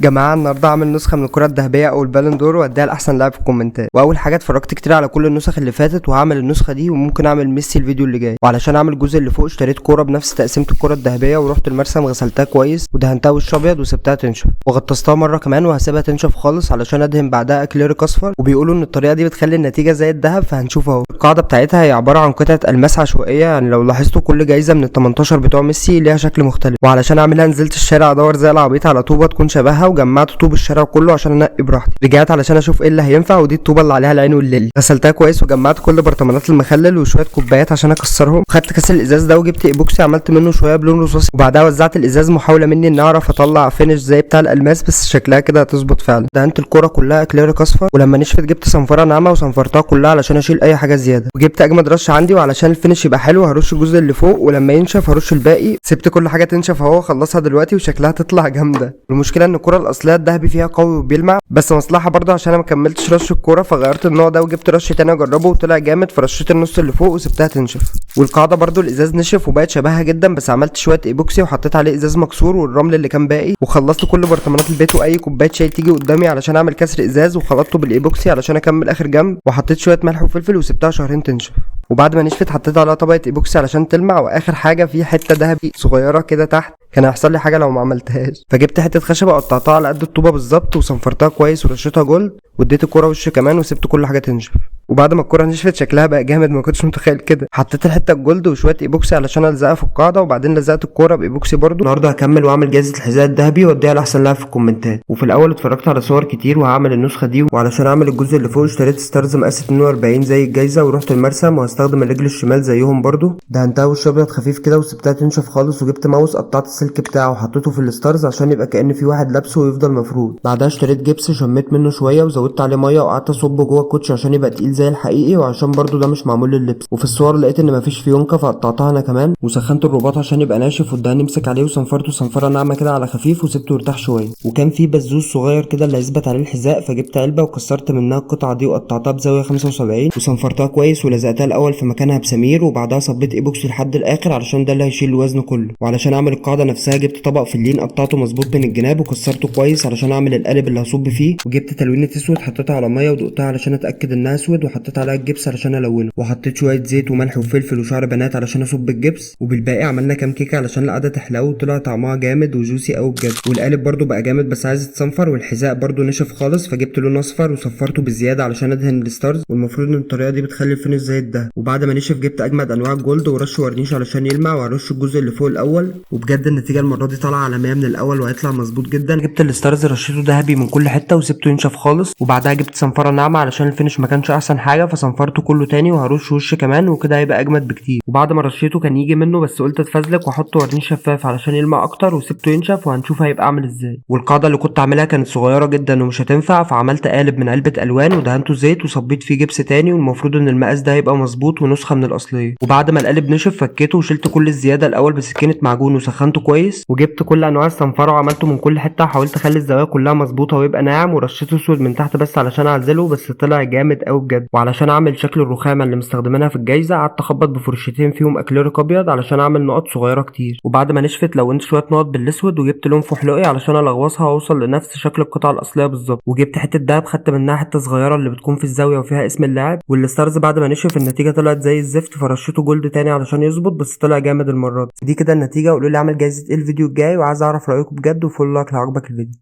جماعة النهارده عامل نسخة من الكرة الذهبية او ال Ballon d'Or واديها لاحسن لاعب في الكومنتات. واول حاجة اتفرجت كتير على كل النسخ اللي فاتت وهعمل النسخة دي، وممكن اعمل ميسي الفيديو اللي جاي. وعلشان اعمل الجزء اللي فوق اشتريت كورة بنفس تقسيمة الكرة الذهبية، ورحت المرسم غسلتها كويس ودهنتها وش ابيض وسبتها تنشف، وغطستها مرة كمان وهسيبها تنشف خالص علشان ادهن بعدها اكليريك اصفر. وبيقولوا ان الطريقة دي بتخلي النتيجة زي الذهب، فهنشوف اهو. القاعدة بتاعتها هي عبارة عن قطعة الماس عشوائية، يعني لو لاحظتوا كل جايزة من ال 18 بتوع ميسي ليها شكل مختلف. وعلشان اعملها نزلت الشارع ادور زي العبيط على طوبة تكون شبهها، وجمعت طوب الشارع كله عشان انقي براحتي. رجعت علشان اشوف ايه اللي هينفع، ودي الطوبه اللي عليها العين والليل. غسلتها كويس وجمعت كل برطمانات المخلل وشوية كوبايات عشان اكسرهم. خدت كاس الازاز ده وجبت ايبوكسي عملت منه شوية بلون رصاصي، وبعدها وزعت الازاز محاولة مني ان اعرف اطلع finish زي بتاع الالماس، بس شكلها كده هتظبط فعلا. دهنت الكورة كلها اكليريك اصفر، ولما نشفت جبت صنفره ناعمة وصنفرتها كلها علشان اشيل اي حاجة زيادة. وجبت اجمد رش عندي، وعلشان ال finish يبقى حلو هرش الجزء اللي فوق، ولما ينشف هرش الباقي. سبت كل حاجة تنشف اهو، خلصها دلوقتي وشكلها تطلع جامدة. المشكلة ان الكره الاصلية الذهبي فيها قوي وبيلمع، بس مصلحة برضه عشان انا ما كملتش رش الكورة، فغيرت النوع ده وجبت رش تاني اجربه وطلع جامد، فرشيت النص اللي فوق وسبتها تنشف. والقاعدة برضه الازاز نشف وبقت شبهها جدا، بس عملت شوية ايبوكسي وحطيت عليه ازاز مكسور والرمل اللي كان باقي، وخلصت كل برطمانات البيت واي كوباية شاي تيجي قدامي علشان اعمل كسر ازاز، وخلطته بالايبوكسي علشان اكمل اخر جنب، وحطيت شوية ملح وفلفل وسبتها شهرين تنشف. وبعد ما نشفت حطيت عليها طبقه ايبوكسي علشان تلمع. واخر حاجة في حتة ذهبي صغيرة كده تحت، كان هيحصل لي حاجة لو ما عملتهاش، فجبت حتة خشبه قطعتها على قد الطوبه بالظبط وصنفرتها كويس ورشيتها gold، واديت الكورة وش كمان وسبت كل حاجة تنشف. وبعد ما الكورة نشفت شكلها بقى جامد، ما كنتش متخيل كده. حطيت الحتة ال gold وشوية ايبوكسي علشان الزقها في القاعدة، وبعدين لزقت الكورة بايبوكسي برضو. النهارده هكمل واعمل جائزة الحذاء الذهبي واديها لاحسن لاعب في الكومنتات. وفي الاول اتفرجت على صور كتير وهعمل النسخة دي. وعلشان اعمل الجزء اللي فوق اشتريت stars مقاس 42 زي الجايزة، ورحت المرسم وهستخدم الرجل الشمال زيهم برضو. دهنتها وش ابيض خفيف كده وسبتها تنشف خالص، وجبت ماوس قطعت السلك بتاعه وحطيته في ال stars عشان يبقى كأن في واحد لابسه ويفضل مفرود. بعدها اشتريت جبس شميت منه شوية وزودت عليه مية وقعدت اصبه جوه الكوتش عشان يبقى تقيل زي الحقيقي، وعشان برضو ده مش معمول لللبس. وفي الصور لقيت ان مفيش فيونكه فقطعتها انا كمان، وسخنت الرباط عشان يبقى ناشف والدهان يمسك عليه، وصنفرته صنفره ناعمة كده على خفيف وسبته يرتاح شوية. وكان في بزوز صغير كده اللي هيثبت عليه الحذاء، فجبت علبة وكسرت منها القطعة دي وقطعتها بزاوية 75 وصنفرتها كويس ولزقتها الاول في مكانها بسمير، وبعدها صبيت ايبوكسي لحد الاخر علشان ده اللي هيشيل الوزن كله. وعلشان اعمل القاعدة نفسها جبت طبق فلين قطعته مظبوط من الجناب وكسرته كويس علشان اعمل القالب اللي هصب فيه، وجبت تلوينة اسود حطيتها على مية ودقتها علشان اتاكد انها اسود، وحطيت عليها الجبس علشان الونه، وحطيت شوية زيت وملح وفلفل وشعر بنات علشان اصب الجبس. وبالباقي عملنا كام كيكة علشان القعدة تحلو، وطلع طعمها جامد و juicy قوي بجد. والقالب برده بقى جامد بس عايز يتصنفر، والحذاء برده نشف خالص فجبت لون اصفر وصفرته بالزيادة علشان ادهن ال stars، والمفروض ان الطريقة دي بتخلي ال finish زي الدهب. وبعد ما نشف جبت اجمد انواع ال gold ورش ورنيش علشان يلمع، وهرش الجزء اللي فوق الاول. وبجد النتيجة المرة دي طالعه عالمية من الاول وهيطلع مظبوط جدا. جبت ال stars رشيته ذهبي من كل حتة وسبته ينشف خالص، وبعدها جبت صنفره ناعمة علشان ال finish ما كانش احسن حاجة، فصنفرته كله تاني وهرش وش كمان، وكده هيبقى اجمد بكتير. وبعد ما رشيته كان يجي منه، بس قلت اتفزلك واحط ورنيش شفاف علشان يلمع اكتر، وسبته ينشف وهنشوف هيبقى عامل ازاي. والقاعدة اللي كنت عاملها كانت صغيرة جدا ومش هتنفع، فعملت قالب من علبة الوان ودهنته زيت وصبيت فيه جبس تاني، والمفروض ان المقاس ده هيبقى مظبوط ونسخة من الاصلية. وبعد ما القالب نشف فكيته وشلت كل الزيادة الاول بسكينة معجون وسخنته كويس، وجبت كل انواع الصنفره وعملته من كل حتة، وحاولت اخلي الزوايا كلها مظبوطة ويبقى ناعم، ورشيته اسود من تحت بس علشان اعزله، بس طلع جامد قوي بجد. وعلشان اعمل شكل الرخامه اللي مستخدمينها في الجايزة قعدت اخبط بفرشتين فيهم اكليريك ابيض علشان اعمل نقط صغيرة كتير. وبعد ما نشفت لونت شوية نقط بالاسود، وجبت لون فحلوقي علشان الغوصها واوصل لنفس شكل القطعة الاصلية بالظبط. وجبت حتة دهب خدت منها حتة صغيرة اللي بتكون في الزاوية وفيها اسم اللاعب. وال stars بعد ما نشف النتيجة طلعت زي الزفت، فرشيته gold تاني علشان يظبط، بس طلع جامد المرة دي. دي كده النتيجة. قولوا لي اعمل جايزة ايه الفيديو الجاي، وعايز اعرف رايكم بجد، و follow like لو عجبك الفيديو.